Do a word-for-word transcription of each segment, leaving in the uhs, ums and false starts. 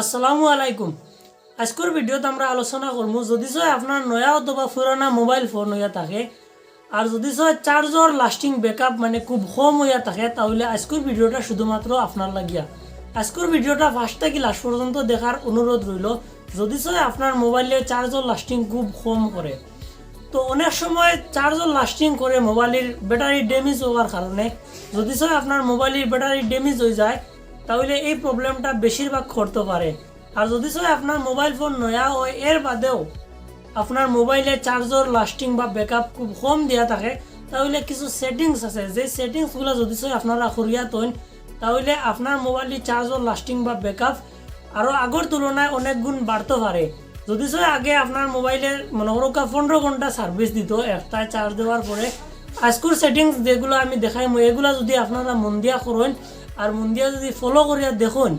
আসসালামু আলাইকুম। আজকের ভিডিওত আমরা আলোচনা করমু, যদি সয় আপনার নয়া অথবা পুরানা মোবাইল ফোন হইয়া থাকে, আর যদি সয় চার্জর লাস্টিং ব্যাকআপ মানে খুব কম হইয়া থাকে, তাহলে আজকের ভিডিওটা শুধুমাত্র আপনার লাগিয়া। আজকের ভিডিওটা ফার্স্ট থাকি লাস্ট পর্যন্ত দেখার অনুরোধ রইল। যদি সয় আপনার মোবাইলে চার্জর লাস্টিং খুব কম করে, তো অনেক সময় চার্জর লাস্টিং করে মোবাইলের ব্যাটারি ড্যামেজ হওয়ার কারণে। যদি সয় আপনার মোবাইলের ব্যাটারি ড্যামেজ হয়ে যায়, তাহলে এই প্রবলেমটা বেশিরভাগ করতে পারে। আর যদি সয় আপনার মোবাইল ফোন নয়া হয়, এর বাদেও আপনার মোবাইলে চার্জর লাস্টিং বা ব্যাকআপ খুব কম দিয়া থাকে, তাহলে কিছু সেটিংস আছে, যে সেটিংসগুলো যদি সয় আপনারা করিয়া তৈন, তাহলে আপনার মোবাইলটি চার্জর লাস্টিং বা ব্যাকআপ আরও আগর তুলনায় অনেক গুণ বাড়তে পারে। যদি সয় আগে আপনার মোবাইলে মনে করো পনেরো ঘন্টা সার্ভিস দিত একটায় চার্জ দেওয়ার পরে, আজকুর সেটিংস যেগুলো আমি দেখাইমু, এগুলা যদি আপনারা মন দিয়া করইন আর মন দিয়া যদি ফলো করিয়া দেখইন,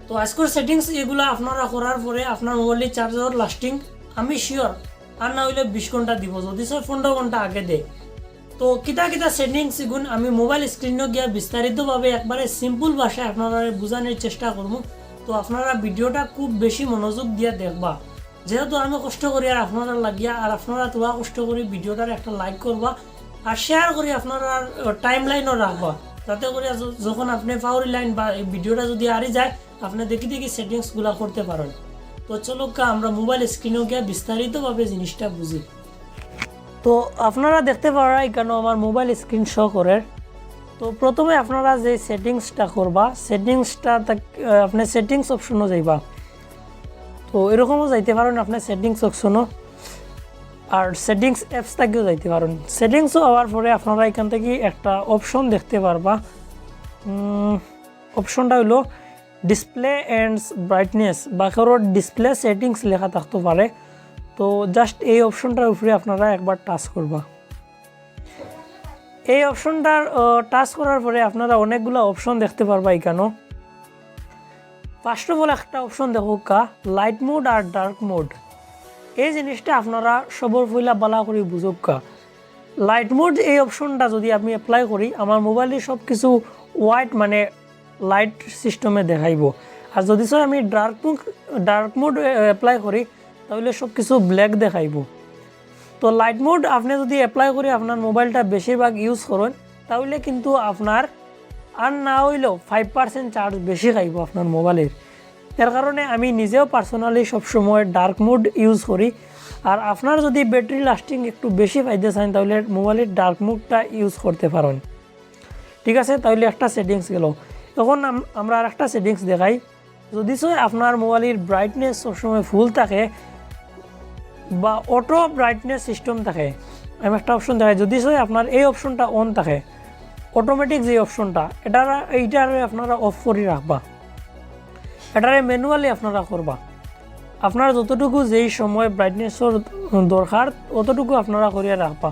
তো আজকুর সেটিংস এগুলা আপনারা করার পরে আপনার মোবাইলটি চার্জর লাস্টিং আমি শিওর আর না হইলে বিশ ঘন্টা দিব, যদি সয় পনেরো ঘন্টা আগে দেয়। তো কিতা কিতা সেটিংস এগুন আমি মোবাইল স্ক্রিনও গিয়া বিস্তারিতভাবে একবারে সিম্পল ভাষায় আপনারা বুঝানোর চেষ্টা করমু। তো আপনারা ভিডিওটা খুব বেশি মনোযোগ দিয়া দেখবা, যেহেতু আমি কষ্ট করি আর আপনারা লাগিয়া, আর আপনারা তোরা কষ্ট করি ভিডিওটার একটা লাইক করবা আর শেয়ার করি আপনারা টাইম লাইনও রাখবা, যাতে করি য-, যখন আপনি পাওয়ার লাইন বা এই ভিডিওটা যদি আরি যায়, আপনি দেখি দেখি সেটিংসগুলা করতে পারেন। তো চলো কা আমরা মোবাইল স্ক্রিনও গিয়া বিস্তারিতভাবে জিনিসটা বুঝি। তো আপনারা দেখতে পারা এখানে আমার মোবাইল স্ক্রিন শো করে। তো প্রথমে আপনারা যে সেটিংসটা করবা, সেটিংসটা তাক-, আহ, আপনি সেটিংস অপশনও যাইবা। তো এরকমও যাইতে পারেন আপনি সেটিংস অপশনও, আর সেটিংস অ্যাপস থাকিও যাইতে পারেন। সেটিংসও হওয়ার পরে আপনারা এখান থেকে একটা অপশন দেখতে পারবা। উম, অপশনটা হইলো ডিসপ্লে অ্যান্ড ব্রাইটনেস বা কারোর ডিসপ্লে সেটিংস লেখা থাকতে পারে। তো জাস্ট এই অপশনটার উপরে আপনারা একবার টাচ করবা। এই অপশনটার টাচ করার পরে আপনারা অনেকগুলা অপশন দেখতে পারবা এখানো। ফার্স্ট অফ অল একটা অপশন দেখো কা, লাইট মোড আর ডার্ক মোড। এই জিনিসটা আপনারা সবর পয়লা বালা করি বুঝুক কা। লাইট মোড এই অপশনটা যদি আমি অ্যাপ্লাই করি, আমার মোবাইলে সব কিছু হোয়াইট মানে লাইট সিস্টেমে দেখাইব। আর যদি স্যার আমি dark mode, dark mode apply করি, তাহলে সব কিছু ব্ল্যাক দেখাইব। তো লাইট মোড আপনি যদি অ্যাপ্লাই করে আপনার মোবাইলটা বেশিরভাগ ইউজ করেন, তাহলে কিন্তু আপনার আর না হইলেও ফাইভ পার্সেন্ট চার্জ বেশি খাইব আপনার মোবাইলের। এর কারণে আমি নিজেও পার্সোনালি সবসময় ডার্ক মোড ইউজ করি। আর আপনার যদি ব্যাটারি লাস্টিং একটু বেশি পাইতে চান, তাহলে মোবাইলের ডার্ক মোডটা ইউজ করতে পারেন। ঠিক আছে, তাহলে একটা সেটিংস গেল। এখন আম-, আমরা আর একটা সেটিংস দেখাই। যদি সয় আপনার মোবাইলের ব্রাইটনেস সবসময় ফুল থাকে বা অটো ব্রাইটনেস সিস্টেম থাকে, আমি একটা অপশন দেখাই। যদি সয় আপনার এই অপশনটা অন থাকে, অটোমেটিক যে অপশনটা, এটা, এইটারে আপনারা অফ করে রাখবা। এটারে ম্যানুয়ালি আপনারা করবা। আপনার যতটুকু যেই সময় ব্রাইটনেসর দরকার, অতটুকু আপনারা করিয়া রাখবা।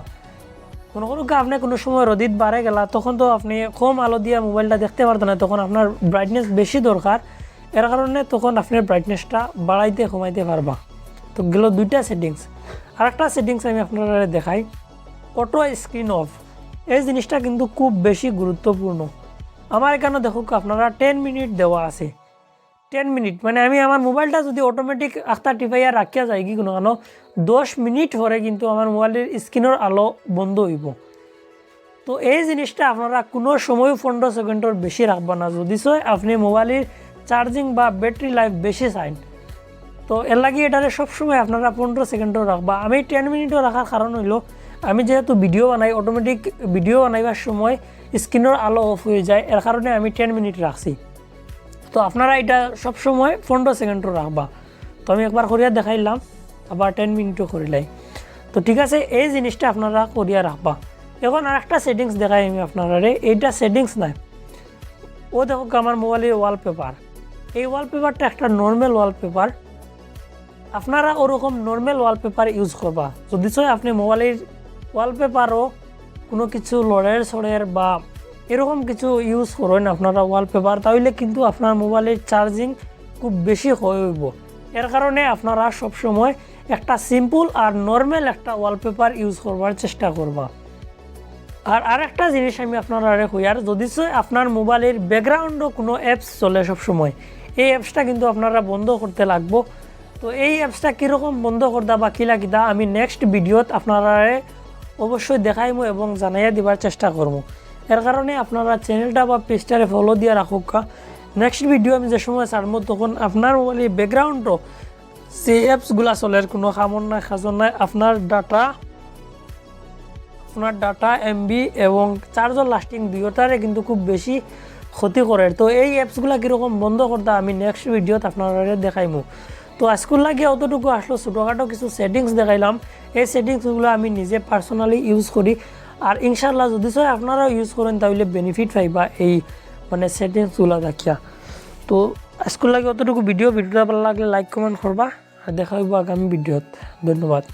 মনে করুক আপনি কোনো সময় রোদিত বারে গেলা, তখন তো আপনি কম আলো দিয়া মোবাইলটা দেখতে পারতেন না, তখন আপনার ব্রাইটনেস বেশি দরকার। এর কারণে তখন আপনি ব্রাইটনেসটা বাড়াইতে কমাইতে পারবা। তো গেল দুইটা সেটিংস। আর একটা সেটিংস আমি আপনারা দেখাই, অটো স্ক্রিন অফ। এই জিনিসটা কিন্তু খুব বেশি গুরুত্বপূর্ণ। আমার এখানে দেখুক আপনারা টেন মিনিট দেওয়া আছে। টেন মিনিট মানে আমি আমার মোবাইলটা যদি অটোমেটিক আখতা টিপাইয়া রাখিয়া যাই কি কোনো কারণে, দশ মিনিট পরে কিন্তু আমার মোবাইলের স্ক্রিনের আলো বন্ধ হইব। তো এই জিনিসটা আপনারা কোনো সময়ও পনেরো সেকেন্ডর বেশি রাখবা না, যদি সয় আপনি মোবাইলের চার্জিং বা ব্যাটারি লাইফ বেশি চাইন। তো এর লাগি এটারে সবসময় আপনারা পনেরো সেকেন্ডও রাখবা। আমি টেন মিনিটও রাখার কারণ হইল, আমি যেহেতু ভিডিও বানাই, অটোমেটিক ভিডিও বানাইবার সময় স্ক্রিনের আলো অফ হয়ে যায়, এর কারণে আমি টেন মিনিট রাখছি। তো আপনারা এটা সবসময় পনেরো সেকেন্ডও রাখবা। তো আমি একবার করিয়া দেখাইলাম, আবার টেন মিনিটও করিলাই। তো ঠিক আছে, এই জিনিসটা আপনারা করিয়া রাখবা। এখন আর একটা সেটিংস দেখাই আমি আপনারারে, এইটা সেটিংস নাই। ও দেখো আমার মোবাইলের ওয়ালপেপার, এই ওয়ালপেপারটা একটা নর্মাল ওয়ালপেপার। আপনারা ওরকম নর্মাল ওয়ালপেপার ইউজ করবা। যদি সয় আপনি মোবাইলের ওয়ালপেপারও কোনো কিছু লড়ের সড়ের বা এরকম কিছু ইউজ করেন আপনারা ওয়ালপেপার, তাহলে কিন্তু আপনার মোবাইলের চার্জিং খুব বেশি হয়ে হইব। এর কারণে আপনারা সবসময় একটা সিম্পল আর নর্মাল একটা ওয়ালপেপার ইউজ করবার চেষ্টা করবা। আর আরেকটা জিনিস আমি আপনারারে কই, আর যদি সয় আপনার মোবাইলের ব্যাকগ্রাউন্ডও কোনো অ্যাপস চলে সবসময়, এই অ্যাপসটা কিন্তু আপনারা বন্ধ করতে লাগবো। তো এই অ্যাপসটা কীরকম বন্ধ করতা বা কিলা কিতা আমি নেক্সট ভিডিওত আপনারারে অবশ্যই দেখাইমু এবং জানাইয়া দিবার চেষ্টা করমু। এর কারণে আপনারা চ্যানেলটা বা পেজটারে ফলো দিয়া রাখুক্কা। নেক্সট ভিডিও আমি যে সময় ছাড়মু তখন আপনার মোবাইলে ব্যাকগ্রাউন্ডও যে অ্যাপসগুলা চলের কোনো কামর নাই, কাজর নাই, আপনার ডাটা আপনার ডাটা এমবি এবং চার্জর লাস্টিং দুইটারে কিন্তু খুব বেশি ক্ষতি করের। তো এই অ্যাপসগুলা কীরকম বন্ধ করতা আমি নেক্সট ভিডিওত আপনারারে দেখাইমু। তো আজকুর লাগি অতটুকু আসলো, ছোটোখাটো কিছু সেটিংস দেখাইলাম। এই সেটিংসগুলা আমি নিজে পার্সোনালি ইউজ করি, আর ইনশাল্লাহ যদি চাই আপনারাও ইউজ করেন তাহলে বেনিফিট পাইবা এই মানে সেটিংসগুলা দেখিয়া। তো আজকুর লাগি অতটুকু ভিডিও। ভিডিওটা ভালা লাগলে লাইক কমেন্ট করবা, আর দেখা হইব আগামী ভিডিওত। ধন্যবাদ।